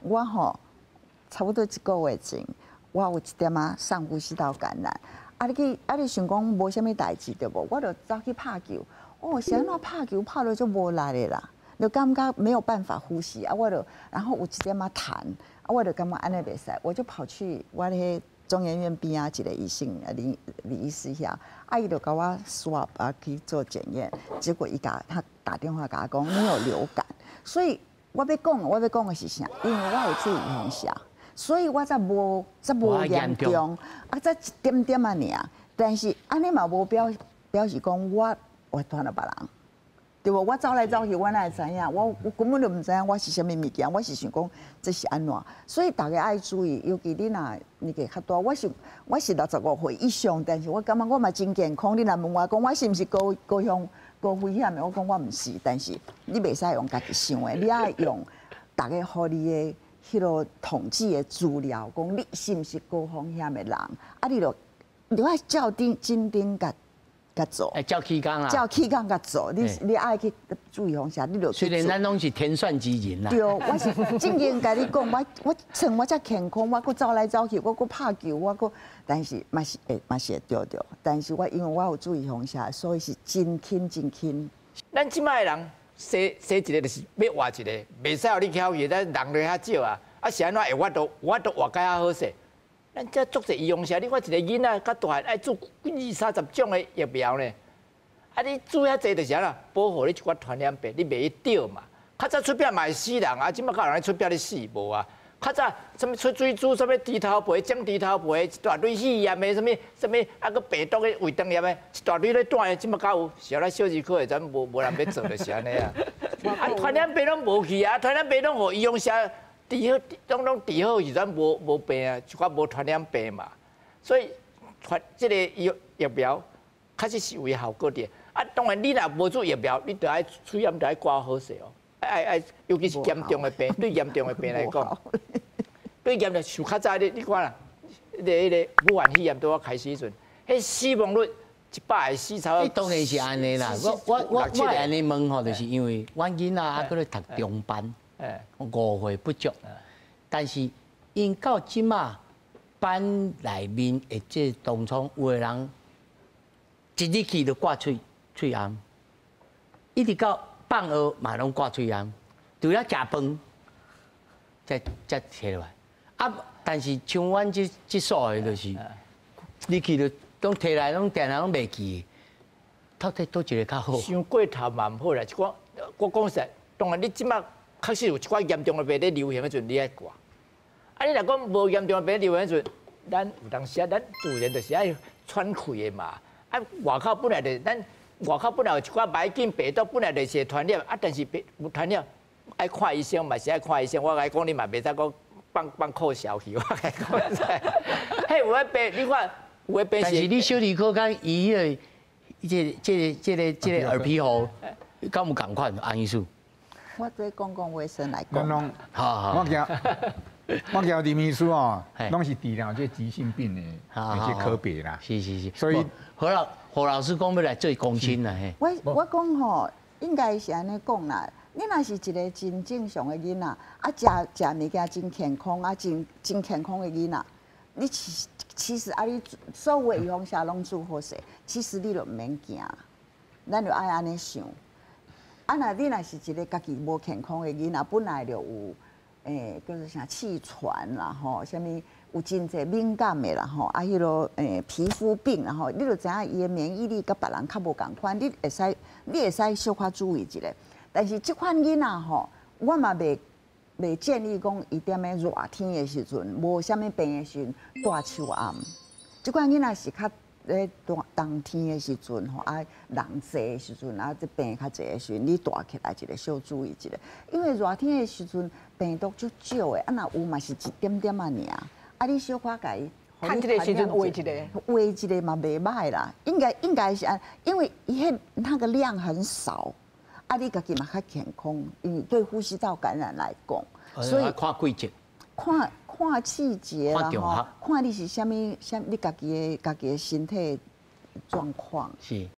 我吼差不多一個月前，我有一點仔上呼吸道感染。啊，你去啊，你想講無啥物代誌對無？我就走去拍球。哦，是按怎拍球拍到足無力的啦，就感覺沒有辦法呼吸啊！我就然後有一點仔痰，啊，我就感覺按呢袂使，我就跑去我彼中研院邊仔一個醫生李李醫師遐，啊，伊就共我 swab 啊去做檢驗，結果伊共他打電話共我講你有流感，所以我欲講的是啥？因為我有注預防射，所以我才無才無嚴重，啊，才一點點仔爾，但是按呢嘛無表示講我會傳予別人。對無？我走來走去，我哪會知影？我根本就毋知影我是啥物物件，我是想講這是按怎，所以大家愛注意，尤其你若年紀較大，我是65歲以上，但是我感覺我嘛真健康。你若問我講我是毋是高高向高危險的，我講我毋是，但是你袂使用家己想的，你愛用逐家予你的彼個統計的資料，講你是毋是高風險的人，啊，你就愛照頂真頂共共做，欸，照起工啦，照起工共做，你愛去注預防射，你就雖然咱攏是天選之人啦。對，我是正經共你講，我趁我遮健康，我閣走來走去，我閣拍球，我閣，但是嘛是會著著，但是我因為我有注預防射，所以是真輕真輕。咱這擺的人生生一個就是欲活一個，袂使予你翹去，咱人就較少啊。啊是按怎會法度活較好勢？咱這足濟預防射，你看一個囡仔較大漢愛注二三十種的疫苗呢。啊，你注遐濟就是按怎保護你一寡傳染病，你袂去著嘛。較早出拚嘛會死人啊，這擺敢有人出拚咧死無啊？較早啥物出水珠，啥物豬頭皮、長豬頭皮，一大堆肺炎的，啥物啥物啊，閣病毒的胃腸炎的，一大堆咧帶的，這擺敢有？是啊，咱小兒科的，咱無人欲做就是按呢啊。啊，傳染病攏無去啊，傳染病攏予預防射。治好，攏治好時陣無病啊，一寡無傳染病嘛。所以傳這個疫苗確實是有效果的。啊，當然你若無注疫苗，你著愛喙罨著愛掛好勢哦。愛愛，尤其是嚴重的病，對嚴重的病來講，對嚴重像較早你看啦，彼個武漢肺炎拄仔開始時陣，彼死亡率100個死差不多。你當然是按呢啦。我會按呢問吼，就是因為阮囡仔還閣咧讀中班。5歲不足，但是𪜶到這馬班內面的這當中，有的人一入去就掛喙罨，一直到放學嘛攏掛喙罨，除了食飯，才提落來。啊，但是像阮這所的，就是，你去就攏提來，攏定定攏袂記，到底佗一個較好？傷過頭嘛毋好啦，一寡我講實，當然你這馬確實有一寡嚴重的病咧流行的時陣，你愛掛。啊，你若講無嚴重的病流行的時陣，咱有當時啊，咱自然就是愛喘氣的嘛。啊，外口本來就咱外口本來有一寡霾菌病毒，本來就是會傳染啊，但是病有傳染，愛看醫生嘛是愛看醫生。我共你講，你嘛袂使講放放靠消去，我共你講，彼有的病，你看有的病是。但是你小兒科佮伊彼個，這個耳鼻喉，敢有仝款？洪醫師。我對公共衛生來講，好好。我驚林醫師哦，攏是治療這急性病的這科別啦。是是是。所以何老師講欲來做公親啦嘿。我講吼，應該是按呢講啦。你若是一個真正常的囡仔，啊，食食物件真健康，啊，真真健康的囡仔，你其實啊，你所有預防射攏注好勢，其實你就毋免驚，咱就愛按呢想。啊，若你若是一個家己無健康的囡仔，本來就有叫做啥氣喘啦吼，啥物有真濟敏感的啦吼，啊，彼個皮膚病啦吼，你就知影伊的免疫力佮別人較無仝款，你會使小可注意一下。但是這款囡仔吼，我嘛袂建議講伊踮咧熱天的時陣，無啥物病的時陣戴手罨。這款囡仔是較咧冬冬天的時陣吼，啊人濟的時陣，啊這病較濟的時陣，你戴起來一個小注意一下，因為熱天的時陣病毒足少的，啊若有嘛是一點點仔爾，啊你小可共伊。趁這個時陣畫一個，畫一個嘛袂䆀啦，應該是按，因為伊彼那個量很少，啊你家己嘛較健康，因為對呼吸道感染來講，所以看季節，看看季節啦吼，看你是啥物啥，你家己的身體狀況。是。